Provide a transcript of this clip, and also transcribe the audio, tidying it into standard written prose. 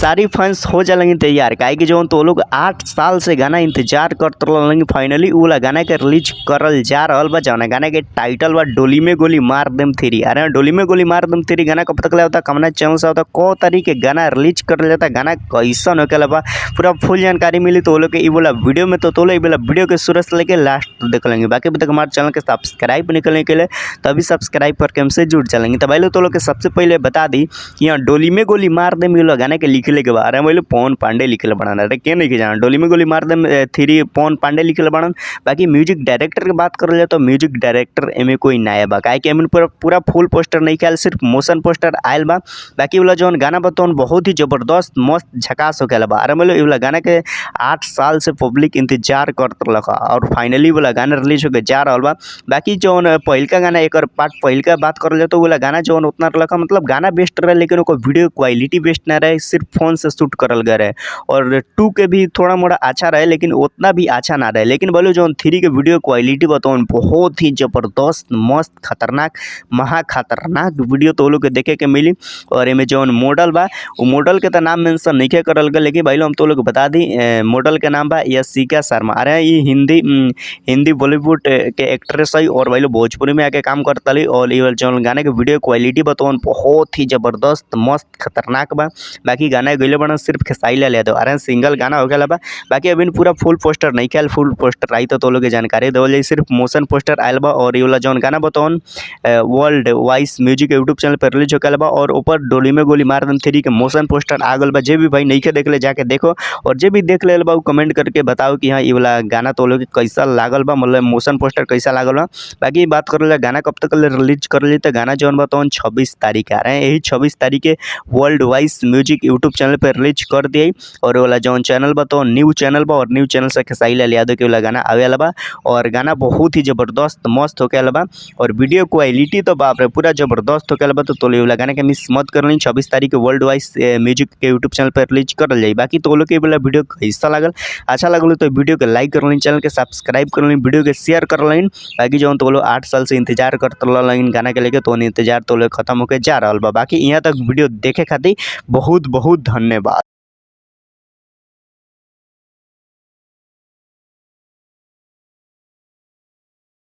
Khesari fans हो जाएंगे तैयार, काहे कि जो तो लोग 8 साल से गाना इंतजार करत रहलन। फाइनली उ वाला गाना के रिलीज करल जा रहल बा, जौना गाना के टाइटल बा डोली में गोली मार देम 3। अरे डोली में गोली मार देम 3 गाना कब तक ले होता, कमना चैनल से होता, को तारीख के गाना रिलीज करल जाता, गाना कैसन होकेला बा, पूरा फुल जानकारी मिली तो लोग के इ वाला वीडियो में। तो इ वाला वीडियो के शुरू से लेके लास्ट देख लेंगे। बाकी अभी तक हमारे चैनल के सब्सक्राइब नहीं करने के लिए तो अभी सब्सक्राइब करके हमसे जुड़ चलेंगे। तो भाई लोग तो लोग के सबसे पहले बता दी कि यहाँ डोली में गोली मार दे मिलो गाना के लिखले के बारे में पवन पांडे लिखले बनाना। अरे के नहीं जाना डोली में गोली मार दे 3 पवन पांडे लिखले बनान। बाकी म्यूजिक डायरेक्टर की बात करल जाए तो म्यूजिक डायरेक्टर एमे कोई नया बा, काहे कि एमे पूरा फुल पोस्टर नहीं आयल, सिर्फ मोशन पोस्टर आयल बा। बाकी वाला जौन गाना बा तौन बहुत ही जबरदस्त मस्त झकास होकेला बा। अरे मतलब वाला गाना के 8 साल से पब्लिक इंतजार करत रहलक और फाइनली वाला गाना रिलीज होके जा रहल बा। बाकी जौन पहिलका गाना एक पार्ट पहिलका बात करल जाए तो वाला गाना जौन उतना रहलक, मतलब गाना बेस्ट रहे लेकिन ओकर वीडियो क्वालिटी बेस्ट ना रहे, सिर्फ फोन से शूट करल गए रहे। और 2 के भी थोड़ा मोड़ा अच्छा रहे लेकिन उतना भी अच्छा ना रहे। लेकिन बोलो जौन 3 के वीडियो क्वालिटी बताऊन बहुत ही जबरदस्त मस्त खतरनाक महा खतरनाक वीडियो तो लोग के देखे के मिली। और एमे जौन मॉडल बा वो मॉडल के तो नाम मेंशन नहीं करल गए, लेकिन भाई हम तो लोग बता दी मॉडल के नाम बा यशिका शर्मा। अरे ये हिंदी बॉलीवुड के एक्ट्रेस है और भाई लोग भोजपुरी में आके काम करता ली। और ये जौन गाने के वीडियो क्वालिटी बताऊन बहुत ही जबरदस्त मस्त खतरनाक बा। बाकी गाना गइले बना सिर्फ खेसारी लाल यादव। अरे सिंगल गाना हो गया बा। बाकी अभी पूरा फुल पोस्टर नहीं आयल, फुल पोस्टर आई तो लोग के जानकारी देवल जाई, सिर्फ मोशन पोस्टर आयल बा। और ये वाला जौन गाना बताऊन world wise music YouTube channel पर रिलीज होके बा और ऊपर डोली में गोली मार दम 3 के मोशन पोस्टर आ गल बा। जे भी भाई नहीं के देखले जाके देखो और जे भी देख ले बा उ कमेंट करके बताओ कि हाँ ये वाला गाना तो लोग कैसा लागल बा, मतलब मोशन पोस्टर कैसा लागल बा। बाकी बात करल गाना कब तक रिलीज करल जाई तो गाना जौन बताऊन 26 तारीख आ रहे हैं, यही 26 तारीख के world wise music YouTube channel पर रिलीज कर दिए। और वाला जौन चैनल बा तो न्यू चैनल बा और न्यू चैनल से खेसारी लाल यादव के वाला गाना आवे वाला बा और गाना बहुत ही जबरदस्त मस्त होके वाला बा और वीडियो क्वालिटी तो बाप रे पूरा जबरदस्त होके वाला बा। तो तोले वाला गाना के मिस मत कर ली, 26 तारीख के वर्ल्ड वाइज म्यूजिक के यूट्यूब चैनल पर रिलीज करल जाई। बाकी तो लोग के वाला वीडियो कैसा लागल, अच्छा लागल तो वीडियो के लाइक कर ली, चैनल के सब्सक्राइब कर ली, वीडियो के शेयर कर ली। बाकी जौन तो लोग 8 साल से इंतजार करत रहलन गाना के लेके तो इंतजार तो लोग खत्म होके जा रहल बा। बाकी यहाँ तक वीडियो देखे खातिर बहुत बहुत धन्यवाद।